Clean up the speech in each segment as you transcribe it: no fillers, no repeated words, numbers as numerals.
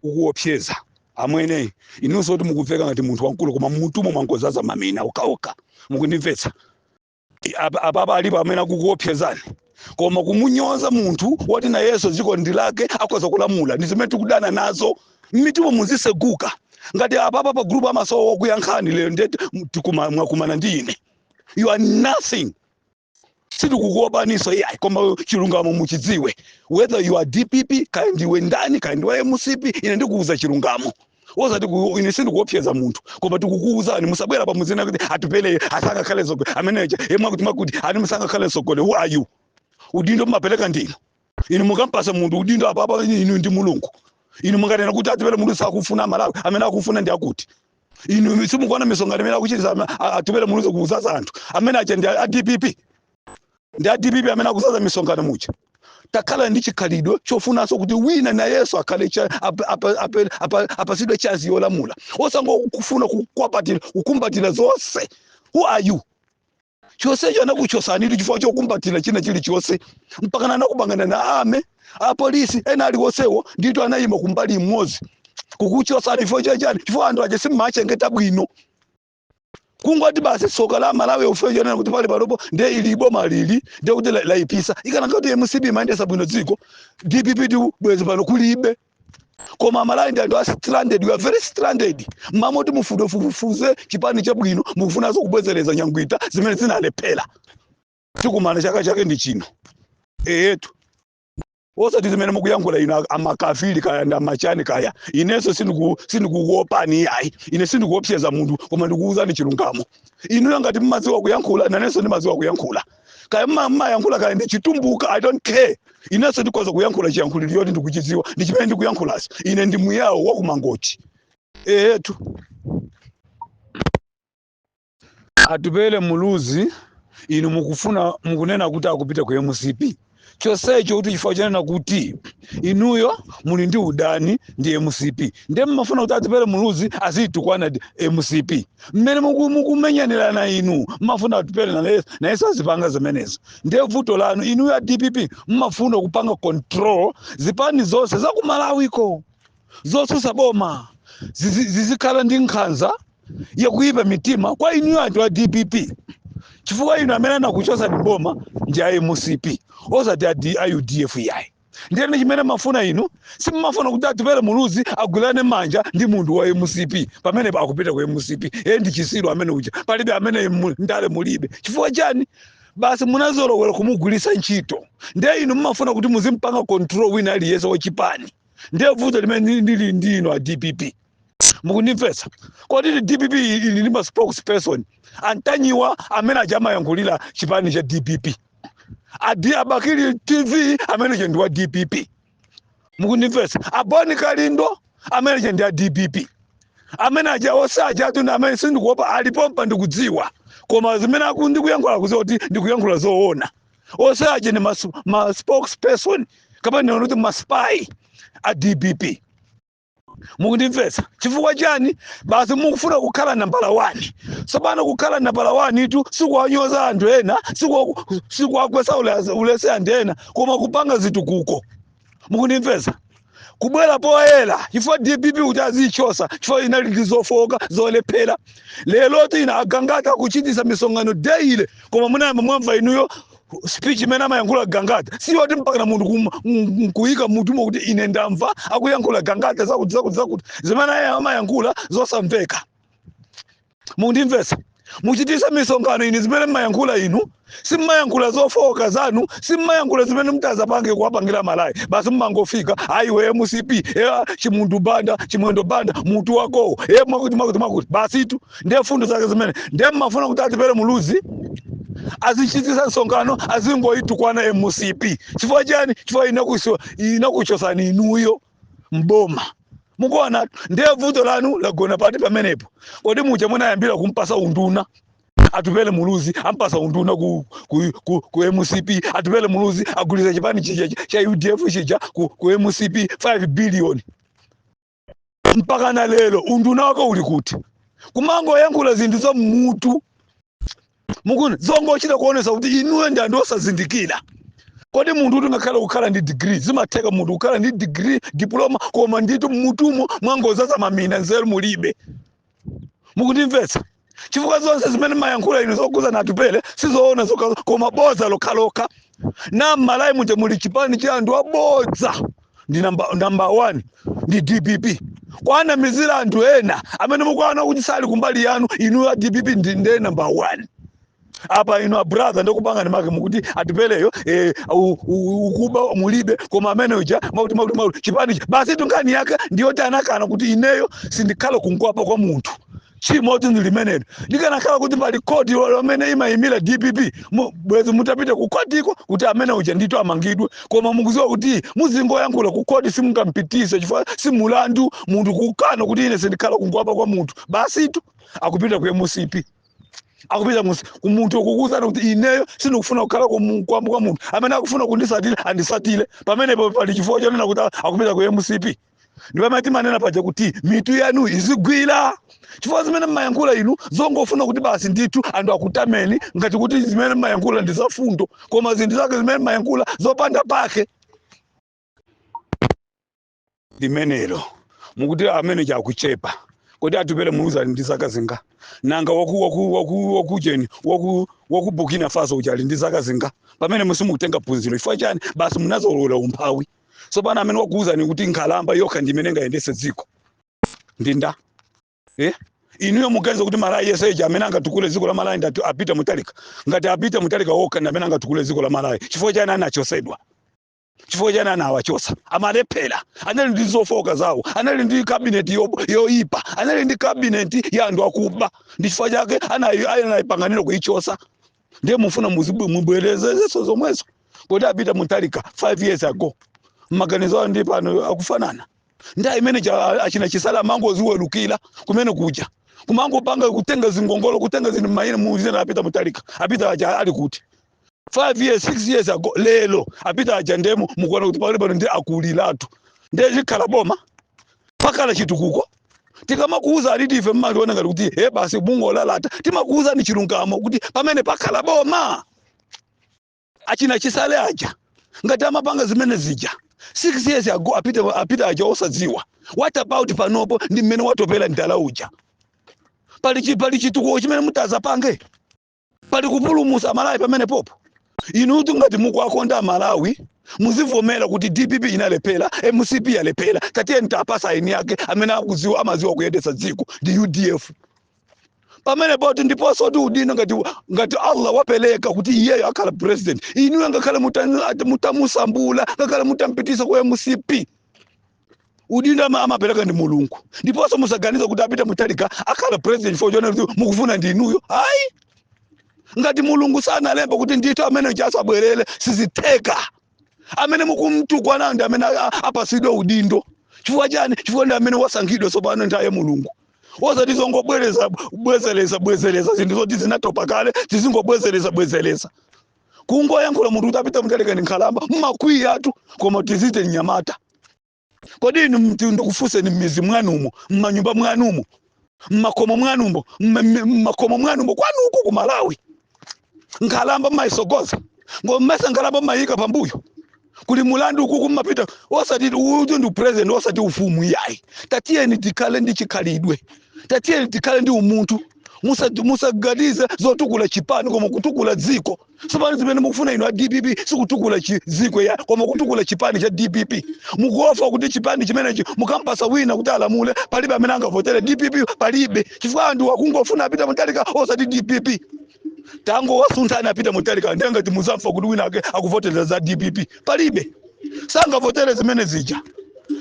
Ukuopseza amwene, inunso kuti mukuveka ngati munthu wamkulu, koma mmutumo mwangozaza mamina okhaokha. Mukundimvetsa? Apapa alipo amene akukuopsezani, koma kumunyoza munthu woti nayenso dziko ndi lake, akhoza kulamula, ndi zimene tikudana nazo. Mmitumo muziseguka. Ngati apapa pa group amasowa wokuyankhani lero, ndiye mwakumana ndi ine. You are nothing. Sitikukuopaninso iyayi, koma chilungamo muchidziwe. Whether you are DPP, kaya ndiwe ndani, kaya ndiwe MCP, ine ndikuuza chilungamo. Osati ine sindikuopseza munthu, koma tikukuuzani, musabwera pamuzina kuti Atupele asangakhale sogole ameneja yemwe kuti ani musangakhale sogole. Who are you? Udindo mumapereka ndinu. Inu mukampasa munthu udindo apapa, inu ndi Mulungu? Inu munganena kuti Atupele munthu sakufuna Malawi, amene akufuna ndi akuti? Inu simukuona misonkhano imene akuchitisa Atupele Muluzi kuzaza anthu amene aja ndi a DPP? Ndi a DPP amene akuzaza misonkhano muja. Takhala ndi chikhalidwe chofunanso kuti wina nayenso akhale apasidwe chance yolamula, osangokufuna kukwapatira, kukumbatira zonse. Who are you? Chonsecho anakuchosani chifukwa chokumbatira china chilichonse, mpakana anakupangana na ame apolisi ena aliwonsewo ndito anayima kumbali imodzi kukuchosani. Chifukwa chachani? Chifukwa anthu aja simmachengeta bwino. Kungoti basi soka la Malawi ufeyo chonena kuti pali panopo ndiye ili boma lili, ndiye kuti laipisa. Ikana ngati MCP imayendesa bwino dziko, DPP ti bwezi pano kulibe. Koma Malawi ndi anthu a stranded. We are very stranded. Mamoti mufufuze chipani chabwino, mukufunanso kubwezereza nyangwita zimene zinalephera. Tikumana chaka chake ndi chino, eyetu. Osati zimene mukuyankhula inu amakafiri, kaya ndi amachani kaya. Inenso sindikukuopani ayi. Ine sindikuopseza munthu, koma ndikuwuzani chilungamo. Inuyo ngati mmadziwa kuyankhula, nanenso ndimadziwa kuyankhula. Kaya mmayankhula kaya ndi Chitumbuka, I don't care. Inenso ndikhoza kuyankhula chiyankhuliro choti ndikuchidziwa, ndi chimene ndikuyankhulazi. Ine ndi Muyawo wakumangochi, eyetu. Atupele Muluzi, inu mukufuna, mukunena kuti akupita ku MCP, chonsecho kuti chifukwa chanena kuti inuyo muli ndi udani ndi MCP, ndiye mmafuna kuti Atupele Muluzi azitukwana MCP. Mmene mukumenyanirana inu, mmafuna Atupele nayenso azipanga zimenezo. Ndiye vuto lanu inuyo a DPP, mmafuna kupanga control zipani zonse zakumalawiko zotsutsa boma, zizikhala ndi nkhanza yakuyipa mitima kwa inuyo anthu a DPP, chifukwa inu amene anakuchosa ndi boma ndi a MCP, osati a UDF yayi. Ndiyene chimene mafuna inu, simmafuna kuti Atupele Muluzi agwirane manja ndi munthu wa MCP. Pamene akupita ku MCP, iye ndi chisiru amene uja, palibe amene ndale mulibe. Chifukwa chani? Basi munazolowera kumugwiritsa ntchito. Ndiye inu mmafuna kuti muzimpanga control wina aliyense wachipani. Ndiye vuto limene ndili ndi inu a DPP. Mukundimvetsa? Kodi DPP ili ndi ma spokesperson? Antanyiwa amene aja amayankhulira chipani cha DPP, adi a Bakili TV amene ndi wa DPP. Mukundimvetsa? Aboni Kalindo amene ndi a DPP, amene aja osaja atu amene sindikuopa alipompa, ndikudziwa, koma zimene ndikuyankhula, kudziwa kuti ndikuyankhula zoona. Osaja ndi ma spokesperson, kapena kuti ma spy a DPP. Mukundimvetsa? Chifukwa chani? Basi mukufuna kukhala nambala 1. Tsopano kukhala nambala 1 itu sikuwanyoza anthu ena, sikuwakwesa ulese anthu ena, koma kupanga zitukuko. Mukundimvetsa? Kubwera poyera, chifukwa DPP kuti azichosa chifukwa inali ndi zofoka, zolephera. Lero tina Agangata akuchitisa misonkhano daily, koma munayamba mwamva inuyo speech imene amayankhula Gangata? Siyoti mpaka na munthu kuyika mutumo kuti ine ndamva akuyankhula Gangata zakuti zakuti zakuti, zimene aye amayankhula zosamveka. Mukundimvetsa? Muchitisa misonkhano inu, zimene mmayankhula inu, simmayankhula zofoka zanu, simmayankhula zimene mutazapange kuwapangira Malawi. Basi mmangofika, ayiwe MCP, Chimundu Banda, Chimwendo Banda, mutu wakowo, mwakuti mwakuti mwakuti, basitu. Ndiye fundo zake zimene. Ndiye mmafuna kuti Atupele Muluzi azichitisa msonkhano azingoitukwana MCP. Chifukwa chani? Chifukwa inakuchosani inuyo mboma. Mukuona? Ndiye vuto lanu lagona pati pamenepo? Kodi muja munayambira kumpasa unduna Atupele Muluzi, ampasa unduna ku MCP. Atupele Muluzi agulisa chipani chija cha UDF chija ku MCP 5 billion. Mpaka na lero unduna wake uli kuti? Kumangoyankhula zinthu za mmutu, mukuona, zongochita kuonesa kuti inuyo ndi anthu osazindikira. Kodi munthu kuti ngakhale kukhala ndi degree, zimatheka munthu kukhala ndi degree, diploma, koma ndithu mmutumo mwangozaza mamina, nzeru mulibe? Mukundimvetsa? Chifukwa zonse zimene mayankhula inu zokuza na Atupele sizoona zokha, koma boza lokhalokha. Na Mmalawi muja muli chipani cha anthu abodza, ndi number 1 ndi DPP. Kwanamizira anthu ena amene mukuona kuti sali kumbali yanu, inu ya DPP ndi ndiye number 1. Apa inu a brother, ndikupanga ni make mukuti Atupeleyo ukuba mulibe, koma amene uja mauti mauti mauti chipani basi. Nkhani yake ndiyoti anakana kuti ineyo sindikhala kunkwapa kwa munthu. Chimoti ndi limenelo. Ndikanakhala kuti pali koti lomene imayimira DPP, bwezi mutapita ku kotiko kuti amene uja ndito amangidwe. Koma mukuziwa kuti muzingoyankhula, ku koti simungampitise, chifukwa si mulandu munthu kukana kuti ine sindikhala kunkwapa kwa munthu. Basitu, akupita ku MCP, akupita kumunthu kukuwuzani kuti ineyo sindikufuna kukhala kumkwamba kwa munthu, amene akufuna kundisatira andisatire. Pamenepo pali chifukwa chonena kuti akupita ku MCP? Ndi pamene timanena paja kuti mitu yanu izigwira, chifukwa zimene mmayankhula inu zongofuna kuti basi ndithu anthu akutameni ngati kuti zimene mmayankhula ndi zafundo, koma zinthu zake zimene mmayankhula zopanda pake. Limenelo mukuti amene chakuchepa. Kodi Atupele Muluzi ali ndi zaka zinga? Nanga waku waku waku wakucheni waku waku Burkina Faso uja ali ndi zaka zinga? Pamene musimukutenga phunziro, chifukwa chani? Basi, munazolowera umphawi. So pano amene wakuwuzani kuti nkhalamba yokha ndi imene ingayendetse dziko ndi nda, eh? Inuyo muganiza kuti Malawi yenseja amene angatukule dziko la Malawi ndati apita Mutharika? Ngati apita Mutharika wokha ndi amene angatukule dziko la Malawi, chifukwa chani anachosedwa? Chifukwa chani anawachosa? Amalephera, anali ndi zofoka zawo, anali ndi cabinet yoipa, anali ndi cabinet ya anthu akuba. Ndi chifukwa chake anayipanganira kuichosa. Ndiye mufuna mubwerezezo zomwezo? Kodi apita Mutharika 5 years ago mmaganizo awo ndi pano akufanana? Ndi imene achina Chisala amangoziwerukira kumene kuja, kumangopanga kutenga zingongolo, kutenga zinthu mayina muzina. Apita Mutharika, apita aja ali kuti 5 years, 6 years ago? Lero apita aja ndemo mukuona kuti pali pano ndi akuliratu. Ndiye chikhala boma, pakhala chitukuko? Tikamakuuza aliti ife mmationa ngati kuti he basi mungolalata. Timakuuza ni chilungamo kuti pamene pakhala boma, achina Chisale aja ngati amapanga zimene zija 6 years ago, apita aja osadziwa, what about panopo? Ndi mmene watopera ndala uja. Pali chitukuko chimene mutazapange? Pali kupulumusa Malawi pamene popo? Inutu ngati mukuwakonda Malawi, muzivomera kuti DPP inalephera, MCP yalephera. Tatiye ntapasa eni yake amene akuziwa, amaziwa kuyendetsa dziko ndi UDF. Pamene poti ndiponso kuti udindo ngati Allah wapereka kuti iyeyo akhala president, inuyo ngakhale mutamusambula, ngakhale mutampitisa ku MCP, udindo amapereka ndi Mulungu. Ndiponso musaganize kuti apita Mutharika akhala president for chonena kuti mukufuna ndi inuyo. Ayi, ngati Mulungu sanalemba kuti ndithu amene chasabwerere, sizitheka. Amene mukumtukwana ndi amene apasidwe udindo. Chifukwa chani? Chifukwa ndi amene wasankhidwa. Tsopano nthawi ya Mulungu, osati zongobwereza bwezereza bwezereza zinthu zoti zinatopa kale, tizingobwezereza bwezereza. Kungoyankhula munthu kuti apita Mutharika ndi nkhalamba, mmakwiya atu. Koma tizite mnyamata, kodi inu ndikufunseni, m'mizi mwanumo, m'manyumba mwanumo, mmakomo mwanumo, mmakomo mwanumo kwanuko ku Malawi, nkhalamba mmayisogoza ngomesa? Nkhalamba mmayika pambuyo. Kuli mulandu ukuku mmapita, osati uyu ndi president, osati ufumu yayi. Tatiyeni tikhale ndi chikhalidwe, tatiyeni tikhale ndi umunthu. Musaganize zotukula chipani koma kutukula dziko. Sopano zimene mukufuna inu a DPP sikutukula dziko ya, koma kutukula chipani cha DPP. Mukuofa kuti chipani chimenechi mukampasa wina kuti alamule, palibe amene angavotere DPP, palibe, chifukwa anthu akungofuna apita Mutharika osati DPP. Tango wasunthani apita Mutharika, ndiye ngati muzamfa kuti wina ake akuvotereza za DPP, palibe, sangavotere zimene zija,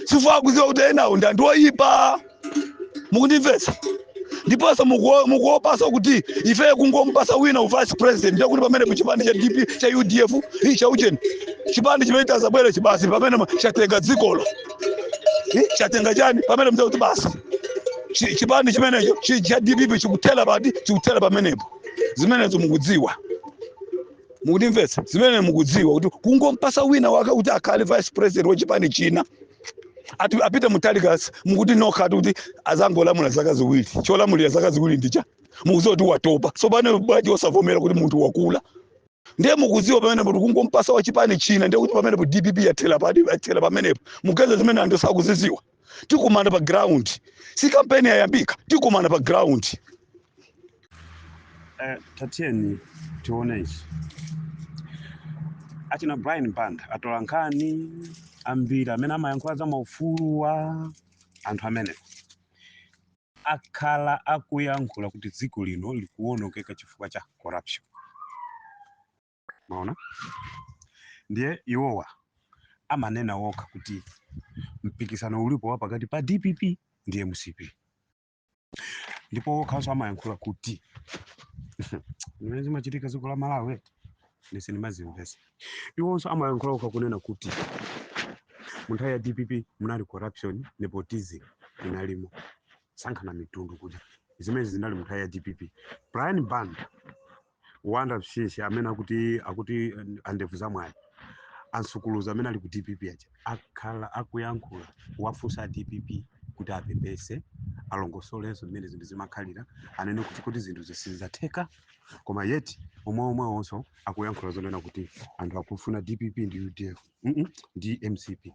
chifukwa akuziwa kuti enawo ndi anthu oyipa. Mukundimvetsa? Ndiponso mukuopasa kuti ife kungompasa wina u vice president, ndiye kuti pamene muchipani cha DP, cha UDF, cha ucheni, chipani chimene chazabwere chibasi pamene chatenga dzikolo. Chatenga chani? Pamene mudza kuti basi chipani chimenecho cha DPP chikuthera pati? Chikuthera pamenepo. Zimenezo mukudziwa. Mukundimvetsa? Zimene mukudziwa kuti kungompasa wina wake kuti akhale vice president wa chipani china, ati apite Mutharika, mukuti nokha ati kuti azangolamula zaka 2. Cholamulira zaka 2 ndicha mukudziwa kuti watopa. So pano bwaji osavomera kuti munthu wakula? Ndiye mukudziwa pamenepo tikungompasa wa chipani china, ndiye kuti pamenepo DPP yathera padi, yathera pamenepo. Mugeza zimene anthu sakuzidziwa. Tikumana pa ground, si kampeni yayambika, tikumana pa ground. Tatiyeni tione ichi. Achina Brian Banda, atola nkhani ambiri amene amayankhula za maufulu wa anthu amene akhala akuyankhula kuti dziko lino likuwonongeka chifukwa cha corruption. Maona, ndiye iwowa amanena wokha kuti mpikisano ulipo wa pakati pa DPP ndi MCP, ndipo wokhanso amayankhula kuti zimene zimachitika dziko la Malawi ndisindimazimvesa. Iwonso amayankhula okha kunena kuti mu nthawi ya DPP munali corruption, nepotism inalimo, sankhana mitundu, kuti zimene zinali mu nthawi ya DPP. Brian Banda, Wanda Mshishi amene akuti andevu zamwayi, ansukuluza amene ali ku DPP aja, akhala akuyankhula, wafunsa DPP kuti apepese, alongosolenso mmene zinthu zimakhalira, anene kuti zinthu zisizatheka. Koma yet omwe omwewonso akuyankhula zonena kuti anthu akufuna DPP ndi UDF, ndi MCP.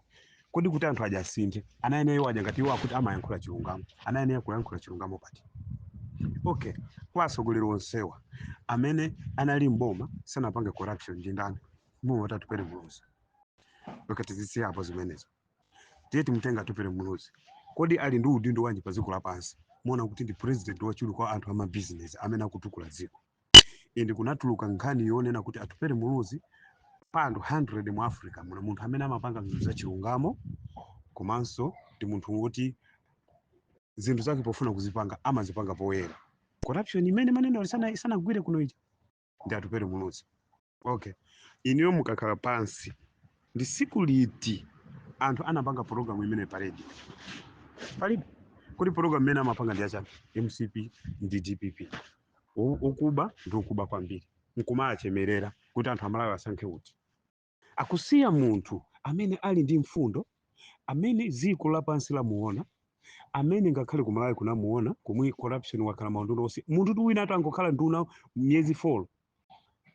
Kodi kuti anthu aja asinthe, anayeneyo iwo aja ngati iwo akuti amayankhula chilungamo, anayeneyo kuyankhula chilungamo pati? Okay, kwa atsogoleri onsewa amene anali mboma sanapange corruption ndi ndani? Mumwe watatu Atupele Muluzi. Okay, tizisiya apo zimenezo. Tiye timutenga Atupele Muluzi. Kodi ali ndi udindo wanji pa dziko lapansi? Muona kuti ndi president wachiwiri kwa anthu ama business amene akutukula dziko. Indi kunatuluka nkhani yonena kuti Atupele Muluzi pa anthu 100 mu Africa muno, munthu amene amapanga zinthu zachilungamo, komanso ndi munthu woti zinthu zake pofuna kuzipanga amazipanga poyera. Corruption imene maneno isanagwire kuno ija ndi Atupele Muluzi. Okay, iniyo mukakhala pansi, ndi siku liti anthu anapanga program imene pa radio? Palibe. Kuti program imene amapanga ndi yachani? MCP ndi DPP. Ukuba ndi ukuba kwambiri, nkumachemerera kuti anthu amalawi asankhe uti. Akusiya munthu amene ali ndi mfundo, amene dziko lapansi lamuona, amene ngakhale kumalawi kunamuona komwe corruption wakhala maunduna onse. Munthu tu wina atangokhala nduna miyezi 4,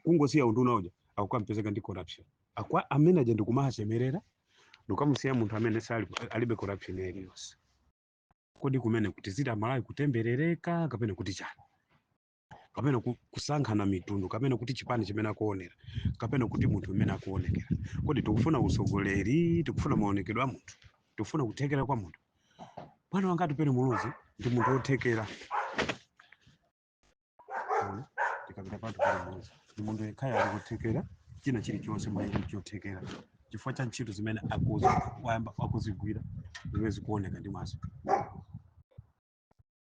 kungosiya unduna uja, akukampezeka ndi corruption. Akwa amene aja ndikumachemerera, ndikukamusiya munthu amene sali alibe corruption iliyonse. Kodi kumene kuti ziti amalawi kutemberereka, kapena kuti chani, kapena kusankhana mitundu, kapena kuti chipani chimene akuonera, kapena kuti munthu umene akuonekera? Kodi tikufuna usogoleri, tikufuna maonekedwe a munthu, tikufuna kuthekera kwa munthu? Bwana wanga Atupele Muluzi ndi munthu wothekera. Ona, tikapita pa Atupele Muluzi, ndi munthu yekhayo ali kuthekera china chilichonse mwa iye chothekera, chifukwa cha ntchito zimene wayamba akuzigwira, zimene zikuoneka ndi maso.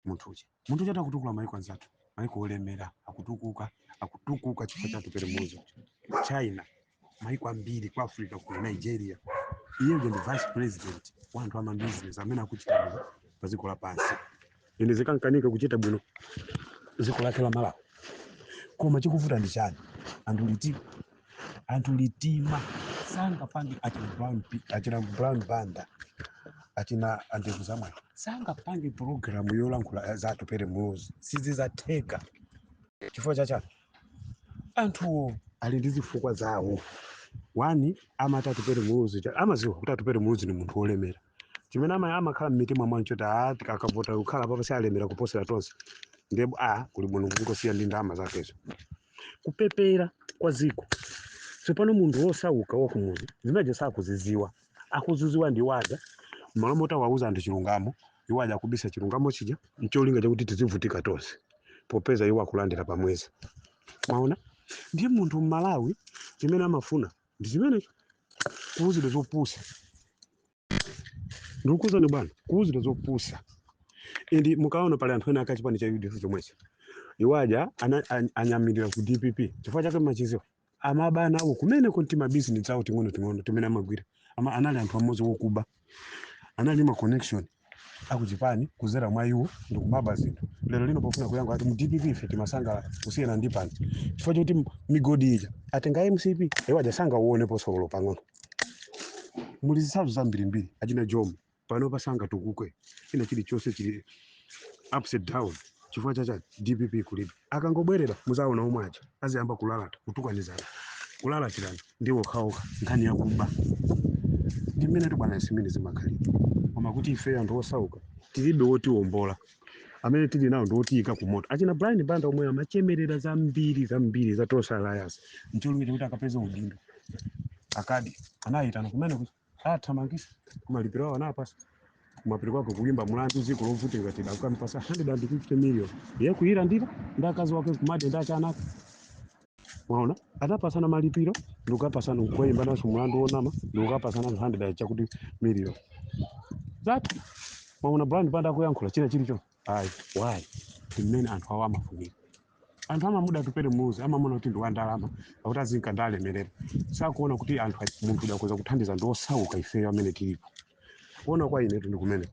Munthu uja akutukula maiko anzathu, maiko olemera akutukuka, akutukuka chifukwa cha Atupele Muluzi. China, maiko ambiri ku Africa, ku Nigeria. Iye uja ndi vice president wa anthu ama business amene akuchita bwino pa dziko lapansi. Ine zikankanika kuchita bwino dziko lake la Malawi, koma chikuvuta ndi chani? Anthu liti, anthu litima sangapange. Achina Brown, achina Brown Banda, achina andevu zamwayi sangapange program yolankhula za Atupele Muluzi, sizizatheka. Chifukwa chachani? Anthuwo ali ndi zifukwa zawo. Wani amati Atupele Muluzi, amaziwa kuti Atupele Muluzi ni munthu wolemera. Chimene amakhala mmitima mwawo choti a akavota kukhala papa alemera kuposera tonse, ndiye a kuli bwino kungosiya ndi ndalama zakezo. Kupepera kwa dziko. Tsopano munthu wosauka wakumuzi zimenezo sakuziziwa, akuziziwa ndi waja. Malo moti awauza anthu chilungamo, iwo aja akubisa chilungamo chija ncholinga chakuti tizivutika tonse, popeza iwo akulandira pamwezi. Mwaona, ndiye munthu mmalawi chimene amafuna ndi chimenecho, kuwuzidwa zopusa. Ndikukuwuzani bwana, kuwuzidwa zopusa. Indi mukaona pali anthu ena akachipani cha UDF chomwecho, iwo aja anyamirira ku DPP. Chifukwa chake machiziwa amabana awo kumene kunti mabizinesi awo ting'ono ting'ono timene amagwira anali anthu amodzi wokuba, anali ma connection akuchipani kuzera mwa iwo ndikumaba zinthu. Lero lino pofuna kuyankha ati mu DPP ife timasangala kusiyana ndi pano, chifukwa choti migodi ija atenga MCP, iwo aja sangauonepo solo pang'ono. Muli zitsanzo zambirimbiri. Achina Jomo pano pasanga tukukwe, china chilichonse chili upside down. Chifukwa chacha DPP kulibe. Akangobwerera muzaona omwe aja aziyamba kulalata, kutukanizana. Kulalatirana ndi okhaokha nkhani yakuba ndi mmene tibwana zimene zimakhalira. Koma kuti ife anthu osauka tilibe wotiwombola, amene tili nawo ndi otiyika kumoto. Achina Brian Banda omwe amachemerera zambiri zambiri za Tonse Alliance ncholinga kuti akapeze udindo, akadi anayitana kumene kuti athamangisa kumalipiro awo, anapasa kumapiri kwake kulimba mulandu dziko lovutika tidakukampasa 150 million iye kuyilandira ndi akazi wake kumati ndi achanaka. Mwaona, atapasana malipiro ndikukapasana kukayimba naso mulandu wonama, ndikukapasana 100 chakuti million zathu. Mwaona Brian Banda akuyankhula china chilicho ayi. Why? Ndi mmene anthu awo amafunira. Anthu amamuda Atupele Muluzi, amamona kuti ndi wandalama, akuti azinka ndalemerera. Sakuona kuti anthu munthu udakoza kuthandiza ndi osauka ifeyo amene tilipo. Kuona kwa inetu ndi kumene.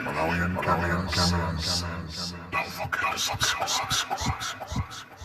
Malawian cameras. Don't forget to subscribe.